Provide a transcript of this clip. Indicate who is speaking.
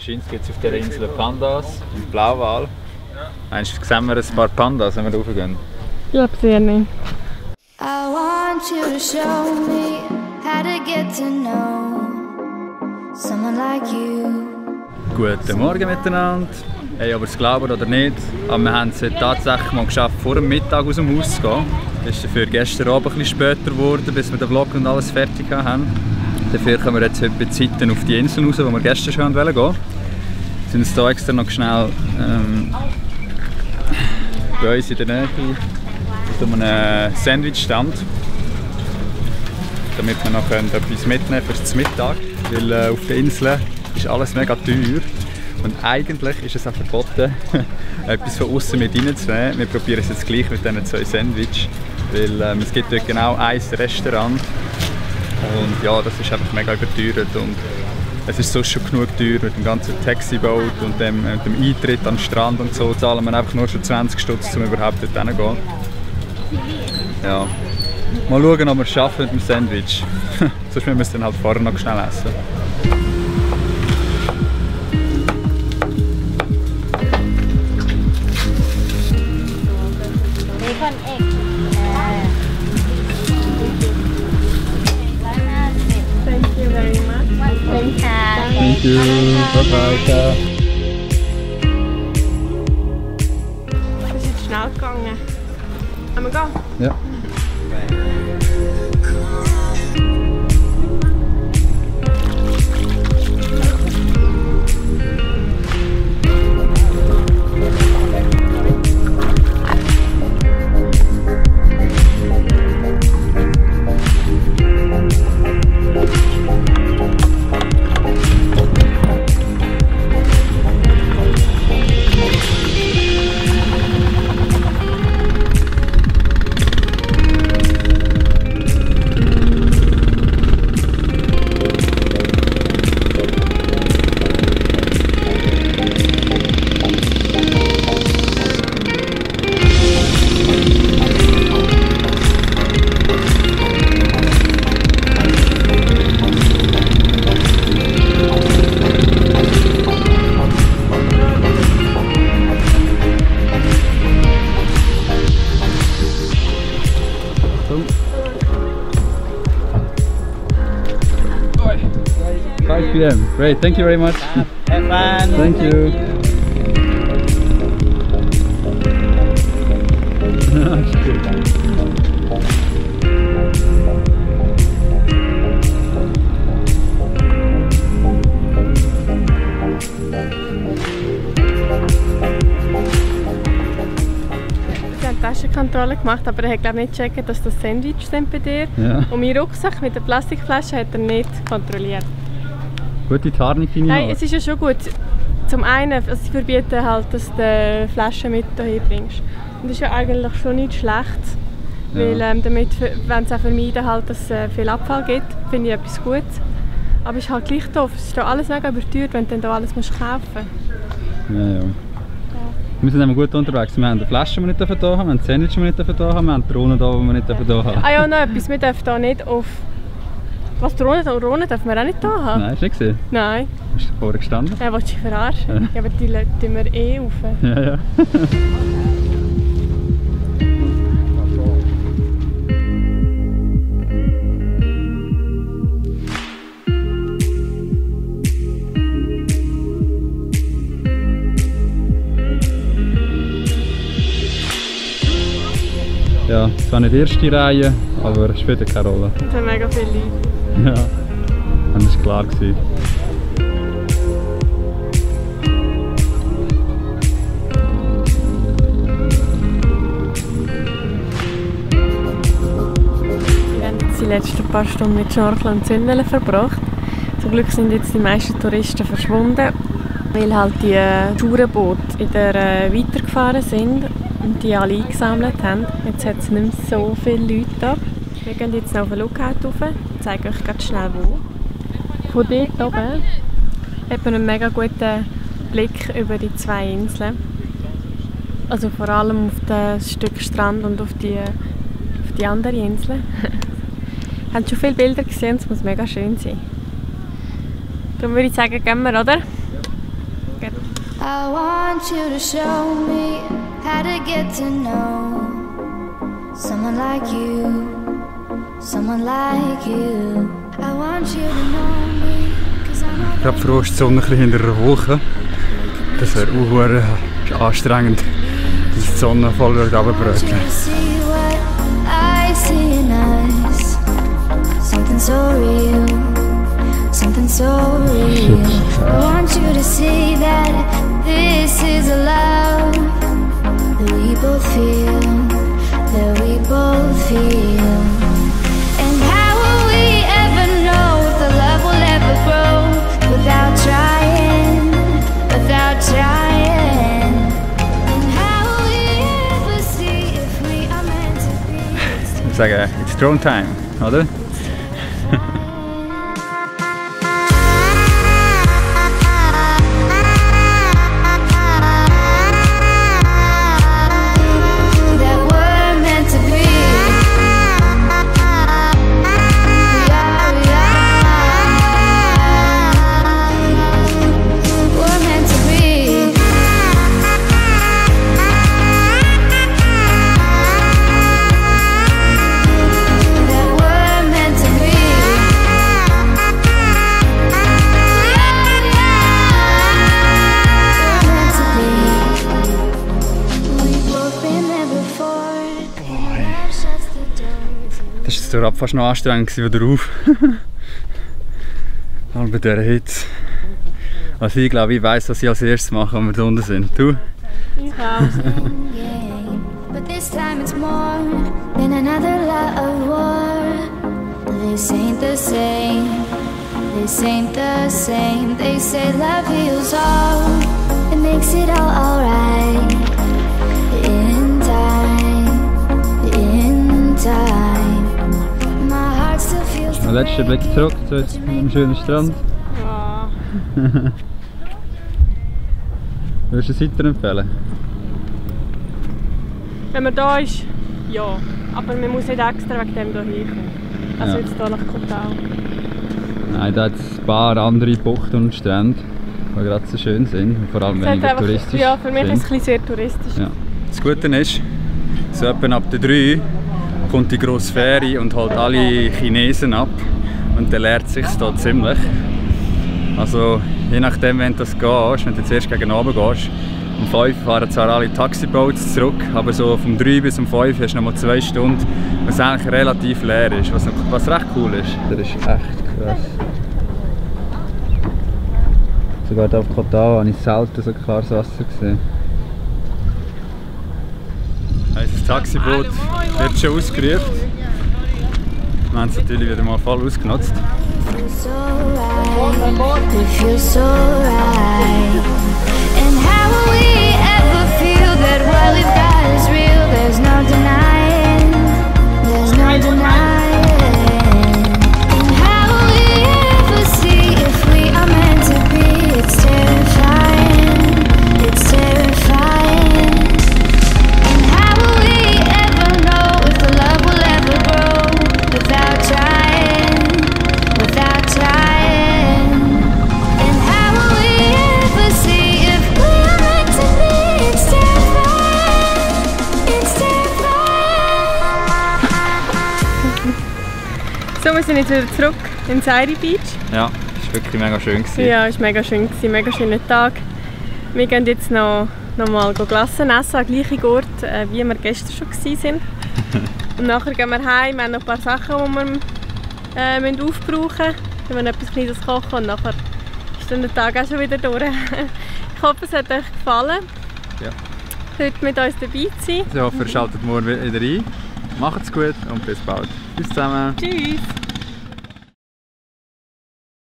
Speaker 1: Anscheinend gibt es auf dieser Insel Pandas und Blauwal. Sehen wir ein paar Pandas, wenn wir raufgehen?
Speaker 2: Ich glaube sehr nicht.
Speaker 3: I want you to show me how to get to know someone like you.
Speaker 1: Guten Morgen miteinander. Hey, aber es glauben oder nicht, aber wir haben es tatsächlich mal geschafft, vor dem Mittag aus dem Haus zu gehen. Es ist dafür gestern Abend ein bisschen später geworden, bis wir den Vlog und alles fertig haben. Dafür kommen wir jetzt heute bei Zeiten auf die Insel raus, wo wir gestern schon gehen wollten. Wir sind jetzt hier extra noch schnell bei uns in der Nähe auf einem Sandwichstand, damit wir noch etwas mitnehmen fürs Mittag. Weil auf der Insel ist alles mega teuer und eigentlich ist es auch verboten, etwas von außen mit reinzunehmen. Wir probieren es jetzt gleich mit diesen 2 Sandwiches, weil es gibt dort genau ein Restaurant und ja, das ist einfach mega überteuert und es ist sonst schon genug teuer mit dem ganzen Taxiboot und dem Eintritt an den Strand und so. Zahlen wir einfach nur schon 20 Stutz, um überhaupt dort hinzugehen. Ja. Mal schauen, ob wir es schaffen mit dem Sandwich. Sonst müssen wir es dann halt vorher noch schnell essen.
Speaker 2: Thank you very much.
Speaker 1: Thank you. Bye-bye.
Speaker 2: Es ist jetzt schnell gegangen. Wollen wir gehen?
Speaker 1: Ja. Great, thank you very much.
Speaker 4: Have fun.
Speaker 1: Thank you.
Speaker 2: Ich habe Taschenkontrolle gemacht, aber er hat glaube nicht gecheckt, dass das Sandwich sind bei dir.
Speaker 1: Ja.
Speaker 2: Und meinen Rucksack mit der Plastikflasche hat er nicht kontrolliert.
Speaker 1: Gute Tarnung in
Speaker 2: Nein, es ist ja schon gut. Zum einen, also sie verbieten halt, dass du Flaschen mit hierher bringst. Und das ist ja eigentlich schon nicht schlecht.
Speaker 1: Ja.
Speaker 2: Weil damit wollen sie auch vermeiden, halt, dass es viel Abfall gibt. Finde ich etwas Gutes. Aber es ist halt gleich doof. Es ist da alles mega überteuert, wenn du dann da alles musst kaufen musst.
Speaker 1: Ja, ja. Wir sind immer gut unterwegs. Wir haben eine Flasche, die wir nicht hier haben, wir haben ein Sandwich, die wir nicht hier haben, wir haben die Drohne, die wir nicht hier haben.
Speaker 2: Ah ja, noch etwas. Wir dürfen hier nicht auf... Was, Drohnen dürfen wir auch nicht hier haben?
Speaker 1: Nein, hast du nicht gesehen?
Speaker 2: Nein.
Speaker 1: Bist du vorher gestanden?
Speaker 2: Ja, willst du dich verarschen? Ja, aber die laden wir eh rauf.
Speaker 1: Ja, ja. Ja, zwar nicht die erste Reihe, aber es spielt keine Rolle.
Speaker 2: Es sind mega viele Leute.
Speaker 1: Ja, das war klar.
Speaker 2: Wir haben jetzt die letzten paar Stunden mit Schnorcheln und Zündeln verbracht. Zum Glück sind jetzt die meisten Touristen verschwunden, weil halt die Tourenboote wieder weitergefahren sind und die alle eingesammelt haben. Jetzt hat es nicht mehr so viele Leute da. Wir gehen jetzt noch auf den Lookout rauf. Ich zeige euch ganz schnell wo. Von dort oben hat man einen mega guten Blick über die 2 Inseln. Also vor allem auf das Stück Strand und auf die andere Insel. Wir haben schon viele Bilder gesehen, es muss mega schön sein. Darum würde ich sagen, gehen wir, oder? gerne.
Speaker 3: I want you to show me how to get to know someone like you, someone like you. I want you to know me, 'cause I'm
Speaker 1: Ich glaube, froh ist die Sonne ein bisschen hinter einer Wolke. Das wäre auch anstrengend, dass die Sonne voll runterbröteln.
Speaker 3: Something so real, something so real. I want you to see that this is a love that we both feel, that we both feel. And how will we ever know if the love will ever grow without trying, without trying? And how will we ever see if we are meant to be?
Speaker 1: Ich sage, it's drone time, oder? Das war fast noch anstrengend wieder auf. Aber bei dieser Hitze. Also ich glaube, ich weiss, was ich als erstes mache, wenn wir da unten sind. Du?
Speaker 2: Ich auch.
Speaker 3: But this time it's more than another love war. This ain't the same. This ain't the same. They say love heals all. It makes it all alright. In time. In time.
Speaker 1: Der letzte Blick zurück zu einem schönen Strand.
Speaker 2: Ja.
Speaker 1: Würdest du es weiterempfehlen?
Speaker 2: Wenn man da ist, ja. Aber man muss nicht extra wegen dem hier hinkommen. Also
Speaker 1: Ja.
Speaker 2: jetzt hier nach Koh Tao.
Speaker 1: Nein, da hat es ein paar andere Buchten und Strände, die gerade so schön sind. Und vor allem
Speaker 2: Es hat
Speaker 1: weniger
Speaker 2: einfach-
Speaker 1: touristisch
Speaker 2: Ja, für mich
Speaker 1: sind.
Speaker 2: ist es ein bisschen sehr touristisch.
Speaker 1: Ja. Das Gute ist, so etwa ab der 3 kommt die grosse Fähre und holt alle Chinesen ab. Und dann leert es sich da ziemlich. Also je nachdem, wenn du das gehst, wenn du zuerst gegen oben gehst, um 5 fahren zwar alle Taxiboats zurück, aber so vom 3 bis um 5 hast du noch mal 2 Stunden, was eigentlich relativ leer ist, was recht cool ist. Das ist echt krass. Sogar hier auf Koh Tao habe ich selten so klares Wasser gesehen. Unser Taxiboot wird schon ausgerufen. Wir haben es natürlich wieder mal voll ausgenutzt.
Speaker 3: So right, it feels so right. And how will we ever feel that what we've got is real? There's no denying, there's no denying. And how will we ever see if we are meant to be? It's terrifying, it's terrifying. And how will we ever know if the love will ever grow without trying, without trying? And how will we ever see if we are meant to be? It's terrifying, it's terrifying.
Speaker 2: So, wir sind jetzt wieder zurück in Sairi Beach.
Speaker 1: Ja, das war wirklich mega schön.
Speaker 2: Ja, es war mega schön, mega schöner Tag. Wir gehen jetzt noch mal Glassen essen, an den gleichen Ort, wie wir gestern schon waren. Und nachher gehen wir heim, wir haben noch ein paar Sachen, die wir aufbrauchen müssen. Wir müssen etwas Kleines kochen und nachher ist dann der Tag auch schon wieder durch. Ich hoffe, es hat euch gefallen,
Speaker 1: Ja.
Speaker 2: heute mit uns dabei zu sein.
Speaker 1: Ich hoffe, ihr schaltet morgen wieder ein. Macht's gut und bis bald. Bis zusammen.
Speaker 2: Tschüss!